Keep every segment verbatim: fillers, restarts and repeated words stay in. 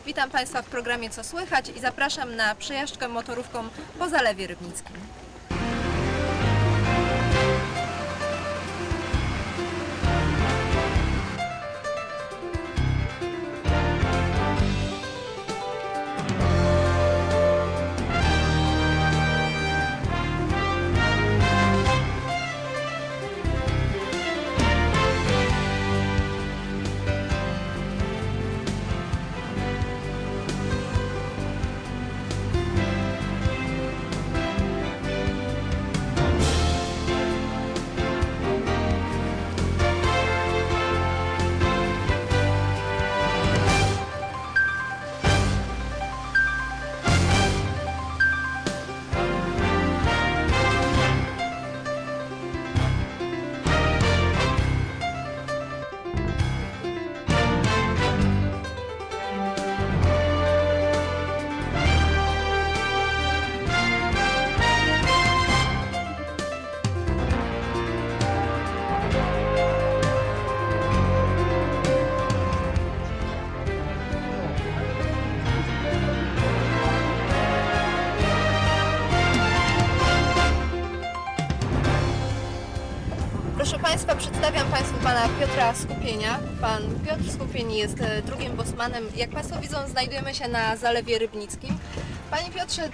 Witam Państwa w programie Co słychać i zapraszam na przejażdżkę motorówką po Zalewie Rybnickim. Proszę Państwa, przedstawiam Państwu pana Piotra Skupienia. Pan Piotr Skupień jest, e, drugim bosmanem. Jak Państwo widzą, znajdujemy się na Zalewie Rybnickim. Panie Piotrze,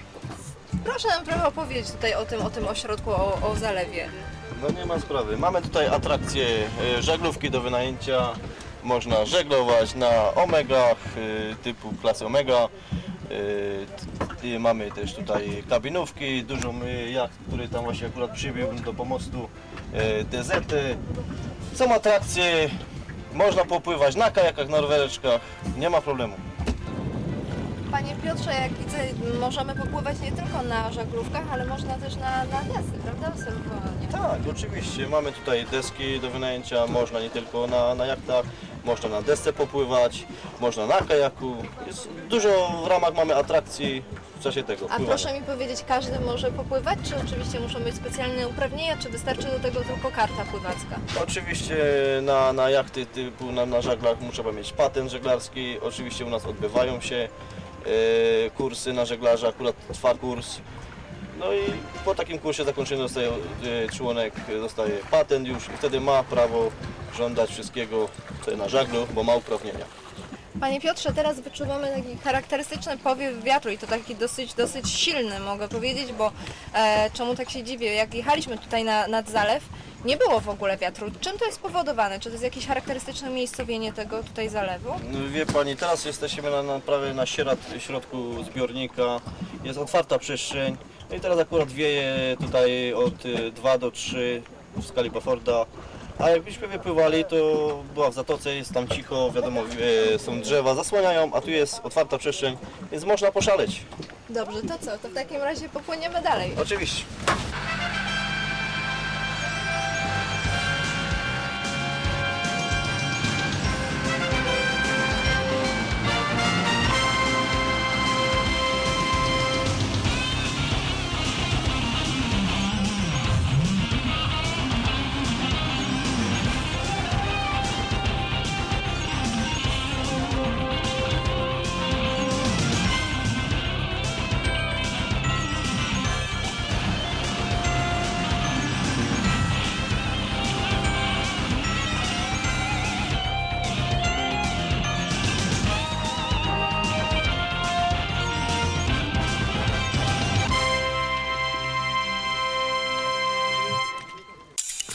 proszę nam trochę opowiedzieć tutaj o tym, o tym ośrodku, o, o Zalewie. No nie ma sprawy. Mamy tutaj atrakcje e, żaglówki do wynajęcia. Można żeglować na omegach e, typu klasy omega. E, t- i mamy też tutaj kabinówki, dużą e, jacht, który tam właśnie akurat przybił do pomostu, e, D Z-y. Są atrakcje, można popływać na kajakach, na rowereczkach, nie ma problemu. Panie Piotrze, jak widzę, możemy popływać nie tylko na żaglówkach, ale można też na, na desce, prawda? Surfowanie. Tak, oczywiście. Mamy tutaj deski do wynajęcia, można nie tylko na, na jachtach, można na desce popływać, można na kajaku. Jest dużo w ramach mamy atrakcji w czasie tego A pływania. Proszę mi powiedzieć, każdy może popływać, czy oczywiście muszą być specjalne uprawnienia, czy wystarczy do tego tylko karta pływacka? Oczywiście na, na jachty typu na, na żaglach trzeba mieć patent żeglarski. Oczywiście u nas odbywają się e, kursy na żeglarza, akurat trwa kurs. No i po takim kursie zakończony dostaje e, członek, dostaje patent już i wtedy ma prawo żądać wszystkiego, co jest na żaglu, bo ma uprawnienia. Panie Piotrze, teraz wyczuwamy taki charakterystyczny powiew wiatru i to taki dosyć, dosyć silny, mogę powiedzieć, bo e, czemu tak się dziwię? Jak jechaliśmy tutaj na, nad zalew, nie było w ogóle wiatru. Czym to jest spowodowane? Czy to jest jakieś charakterystyczne umiejscowienie tego tutaj zalewu? No, wie pani, teraz jesteśmy na, na, prawie na sierat, środku zbiornika. Jest otwarta przestrzeń. No i teraz akurat wieje tutaj od dwa do trzech w skali Bufforda. A jakbyśmy wypływali, to była w zatoce, jest tam cicho, wiadomo, e, są drzewa, zasłaniają, a tu jest otwarta przestrzeń, więc można poszaleć. Dobrze, to co? To w takim razie popłyniemy dalej. Oczywiście.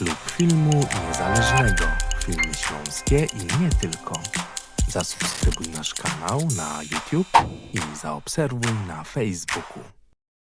Klub Filmu Niezależnego. Filmy śląskie i nie tylko. Zasubskrybuj nasz kanał na YouTube i zaobserwuj na Facebooku.